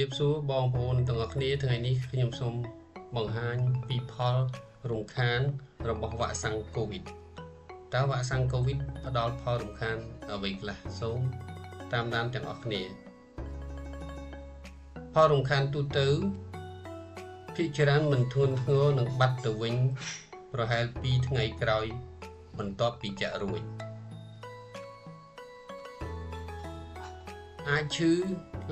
រាបសួរបងប្អូនទាំងអស់គ្នាថ្ងៃនេះខ្ញុំសូមបង្ហាញពីផលរំខានរបស់វ៉ាក់សាំងកូវីដតើវ៉ាក់សាំងកូវីដផ្ដល់ផលរំខានអ្វីខ្លះសូមតាមដានទាំងអស់គ្នាផលរំខានទូទៅភាគច្រើនមិនធ្ងន់ធ្ងរនឹងបាត់ទៅវិញប្រហែល2ថ្ងៃក្រោយបន្ទាប់ពីចាក់រួចអាចឈឺ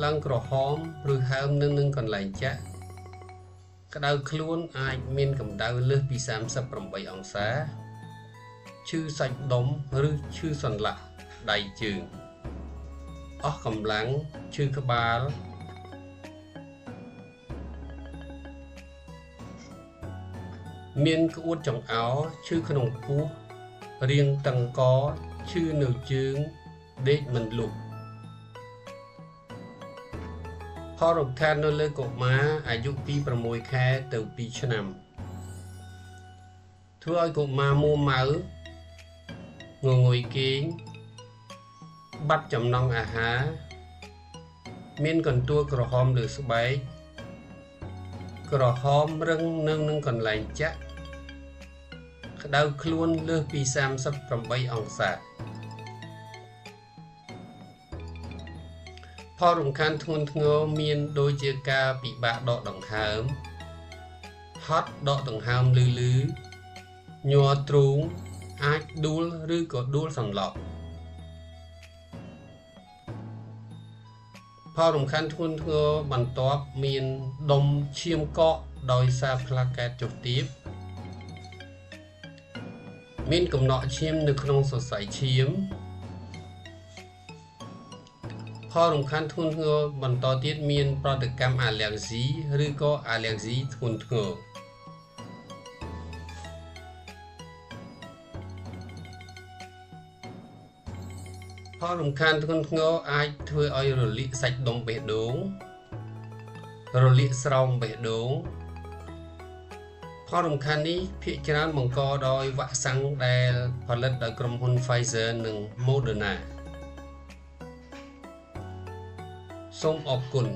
ឡើងក្រហមឬហើមនៅនឹងកន្លែងចាក់ក្តៅខ្លួនអាចមានកម្ដៅលើសពី38អង្សាឈឺសាច់ដុំឬឈឺសន្លាក់ដៃជើងអស់កម្លាំងឈឺក្បាលមានក្អួតចង្អោរឈឺក្នុងពោះរាងតឹងកឈឺនៅជើងដេកមិនលក់ផលរំខាននៅលើកុមារអាយុពី6ខែទៅ2ឆ្នាំធ្វើឲ្យកុមារមួម៉ៅងងុយគេងបាត់ចំណង់អាហារមានកន្ទួលក្រហមលើស្បែកក្រហមរឹងនៅនឹងកន្លែងចាក់ក្តៅខ្លួនលើសពី38អង្សាផលរំខានធ្ងន់ធ្ងរមានដូចជាការពិបាកដកដង្ហើមហត់ដកដង្ហើមលឺលឺញ័រទ្រូងអាចដួលឬក៏ដួលសន្លប់ផលរំខានធ្ងន់ធ្ងរបន្ទាប់មានដុំឈាមកកដោយសារផ្លាកែតចុះទាបមានកំណកឈាមនៅក្នុងសរសៃឈាមផលរំខានធ្ងន់ធ្ងរបន្តទៀតមានប្រតិកម្មអាឡែហ្ស៊ីឬក៏អាឡែហ្ស៊ីធ្ងន់ធ្ងរផលរំខានធ្ងន់ធ្ងរអាចធ្វើឲ្យរលាកសាច់ដុំបេះដូងរលាកស្រោមបេះដូងផលរំខាននេះភាគច្រើនបង្កដោយវ៉ាក់សាំងដែលផលិតដោយក្រុមហ៊ុន Pfizer និង Moderna សូមអរគុណ។